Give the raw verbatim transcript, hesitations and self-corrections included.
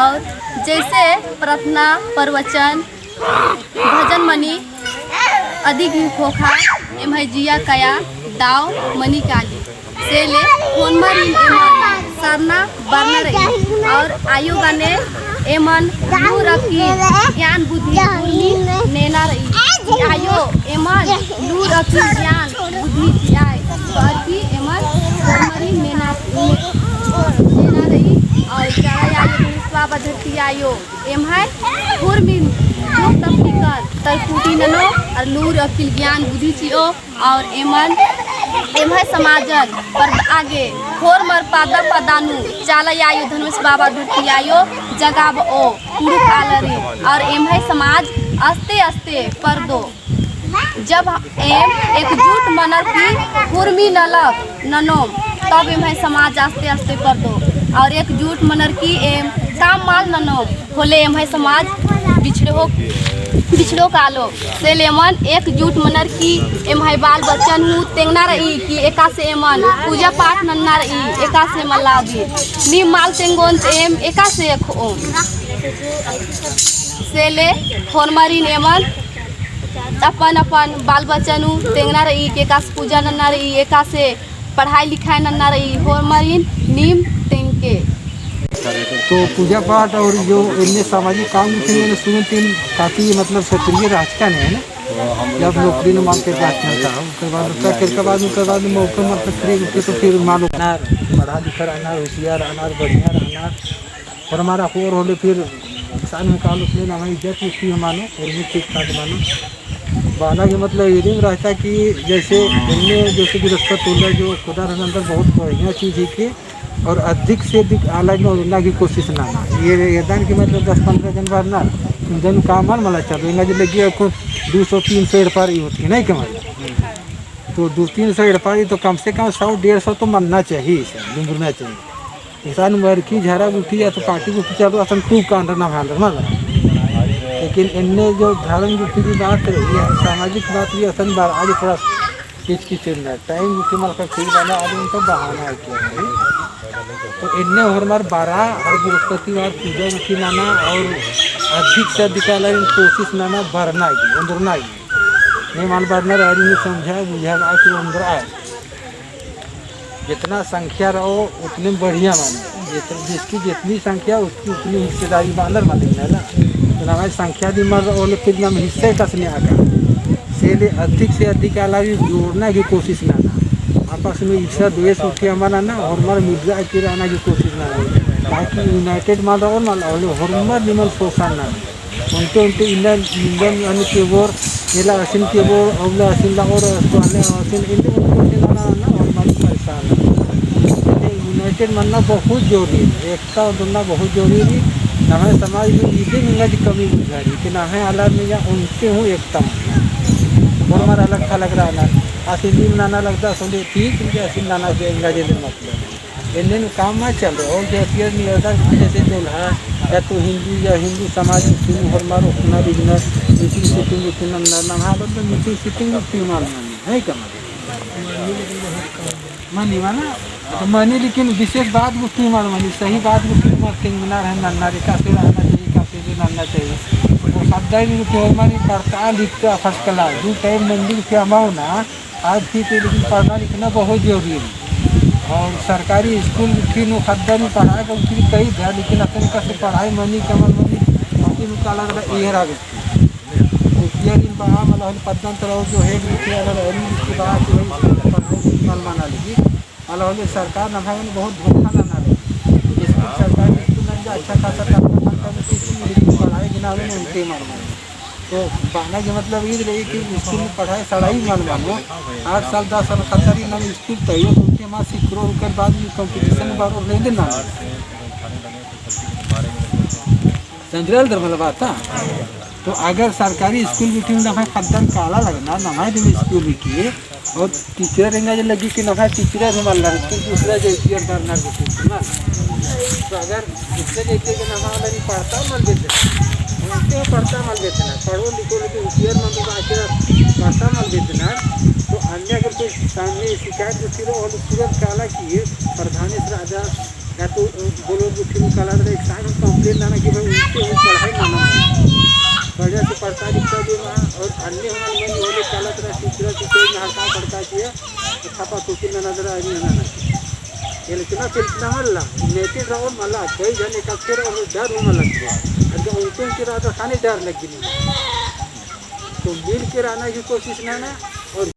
और जैसे प्रार्थना, प्रवचन, भजन मनी, अदिगही ख़ोख़ा एम्है जिया कया दव मनी काली। से ले होरमारिन एमन सरना बरना रई और आयो गने एमन लूर अक्की ज्ञान बुद्धि उर्मी नैना रई। आयो एमन लूर अक्की ज्ञान बुद्धि चिअय, बअर की एमन होरमारिन नैना, नैना रई। और चाला आयो धनुष बाबा धरती आयो एम्है उर्मिन दुख तकलीफन तरकुटी ननो और लूर अक्किल ज्ञान बुद्धि चिओ। और एमन एम्है समाजन परदआ गे होरमर पद्दा पद्दा नू चाला आयो धनुष बाबा धरती आयो जगाबओ कुँड़ुख़ आलारिन। और एम्है समाज अस्ते अस्ते परदो। जब एम एकजुट मनर की उर्मी नलख ननोम, तब एम्है समाज अस्ते अस्ते परदो। और एकजुट मनर की एम काम मल ननोम, होले एम्है समाज बिछड़ो, बिछड़ो कालो। से ले एमन एकजुट मनर की एम्है बाल बच्चन हूँ तेंगना रई कि एकासे एमन पूजा पाठ नन्ना रई, एकासे मल्ला दी। नीम मल तेंगोन त एम एकासे ख़ोओम। से ले होरमारिन एमन अपन अपन बाल बच्चन हूँ तेंगना रई कि एकासे पूजा नन्ना रई, एकासे पढ़ाई लिखाई नन्ना रई, होरमारिन नीम तेंगके। तो पूजा पाठ और जो इन्ने सामाजिक काम के लिए सुनते हैं, काफी मतलब सक्रिय रहचका ने, है ना? जब नौकरी न मांग के बात करता है, उसके बाद, उसका, फिर के बाद, उसके बाद मौके मतलब फ्री उठे तो फिर मानो ना, पढ़ा लिखा रहना, होशियार रहना, बढ़िया रहना, और हमारा और होले फिर इंसान हूँ कालो, उसने ना हमारी इज्जत उठती है मानो, और भी ठीक ठाक मानो। बअना गे मतलब इदिम रहचा कि जैसे इन्ने जैसे कि रस्ता तोला जो खुदा रहना अंदर बहुत बढ़िया चीज है कि और अधिक से अधिक आलर नू ओन्ना गे कोशिश नना। ये एदन कि मतलब दस पन्द्रह जन बरनर, उन्दन काम मल मला चलो। एंगा जे लग्गी अक्कुन दू सौ तीन सौ एड़पा रई होती, नहीं कमाई। तो दू तीन सौ एड़पा रई तो कम से कम सौ डेढ़ सौ तो मनना चाहिए, इसन डुमरना चाहिए। इसन मरकी झरा गुट्ठी या तो पार्टी गुट्ठी चलो, असन खूब कांड ना भांड ना। लेकिन इन्ने जो धर्म गुट्ठी की बात रई, या सामाजिक बात भी असन बार आज थोड़ा किचकिच रई। टाइम गुट्ठी मलका ठीक बना, आदमी तो बहाना है क्या है? तो इन्ने होरमर बारा हर बृहस्पतिवार पूजा गुट्ठी नना और अधिक से अधिक आलर कोशिश नना बरना की, ओन्दरना की। नहीं मान बरना रई, आदमी समझा, बुझा, आके ओन्दरा। जितना संख्या रओ, उतने बढ़िया माने। जित-, जिसकी जितनी संख्या, उसकी उतनी हिस्सेदारी बअनर माने, है ना? तो नम्है संख्या दिम मल रओ, होले फिर नम हिस्से कस ने आका। से ले अधिक से अधिक आलर जोड़ना की कोशिश नना। आपस में ईर्ष्या द्वेष उठिया मल नना, होरमर मिलजुल के रहना की कोशिश नना। ताकि united मल रओ, मल होले होरमर निमन शोषण नना। ओन्टे ओन्टे इन्ना निंदन अन केबोर, एला असिन केबोर, अबला असिन ला और अस्वाले असिन, इन्ने ओन्टे ओन्टे नना नना और मत परेशान। इन्ने united मनना बहुत जरूरी है, एकता ओन्दरना बहुत जरूरी है। नम्है समाज में इदे निंगा जी कमी बुझा रई कि नम्है आलर में या ओन्टे हूँ एकता मन्ना। होरमर अलग थलग रअनर, असिन नीम नना लगदस होले ठीक, असिन नना जे एंगा जे ले मतलब। एन्ने नू काम मल चलो, और जो पियर निकलता है, जैसे जोल्हा या तो हिंदू या हिंदू समाज, मुस्लिम, होरमर ओक्कना बिगनर, meeting sitting उठिन नन्ना, नम्है आलर तो meeting sitting उठिन मल मनी, है का मनी? मनी माना, तो मनी लेकिन विशेष बात गुट्ठी मल मनी, सही बात गुट्ठी मल तेंगना रहे, नन्ना रे, एकासे रहना चाहिए, एकासे जे नन्ना चाहिए। और सब दाई गुट्ठी होरमर पढ़ता लिखता first class, दू time मंदिर के अमाओ ना, आज की तो लेकिन पढ़ना लिखना बहुत जरूरी है। और सरकारी स्कूल गुट्ठी नू ख़द्दर नू पढ़ाई का गुट्ठी कई दा, लेकिन असन का से पढ़ाई मनी कमल मनी, असन नू काला गदा एहर आ गुट्ठी। तो किया दिन बहा मला होले पद्दन तरह जो head गुट्ठी अगर अरी गुट्ठी बहा तो वही स्कूल पढ़ाई मल मना लगी। मला होले सरकार नम्है बहुत धोखा नना लगी। स्कूल सरकारी स्कूल नंजा अच्छा खासा टका टका में कुछ नहीं, लेकिन पढ़ाई गिना में उनके मल मना। तो बअना के मतलब ईद रई कि स्कूल में पढ़ाई सड़ाई मल मनो। आठ साल दस साल खतरी नम स्कूल तइयो तो उनके माँ सिकरो उकर बाद भी competition बारो लेंदे ना। समझरल दर मतलब बात, हाँ। तो अगर सरकारी स्कूल गुट्ठी नम्है ख़द्दर काला लगना, नम्है दिम स्कूल की और teacher एंगा जे लगी कि नम्है teacher हूँ मल्ला, तो दूसरा जातियर बरना गुट्ठी ना। तो अगर दूसरा जातियर के नम्है वाला भी पढ़ता मल बेचना, उनके पढ़ता मल बेचना, पढ़ो लिखो लेकिन होशियार मल तो बाकी पढ़ता मल बेचना। तो अन्य अगर कोई सामने शिकायत गुट्ठी रओ और तुरंत काला कि ये प्रधान इस राजा या तो बोलो गुट्ठी नू काला रहे, एक साथ में complain नना कि भाई उनके वो पढ़ाई नना मना। बढ़िया से पढ़ता लिखता भी मना और अन्य हमारे मन होले चलत रहा, तीसरा, तीसरे में हड़का पड़ता किया, तो थपा थुकी नना दरा, अन्य नना। ये लेकिन ना फिर इतना मल्ला, नेके रहो मल्ला, कई जन एक अक्षर और डर हो मल्ला। अगर उनके, उनके रहा तो खाने डर लग गई। तो मिल के रहना की कोशिश नना।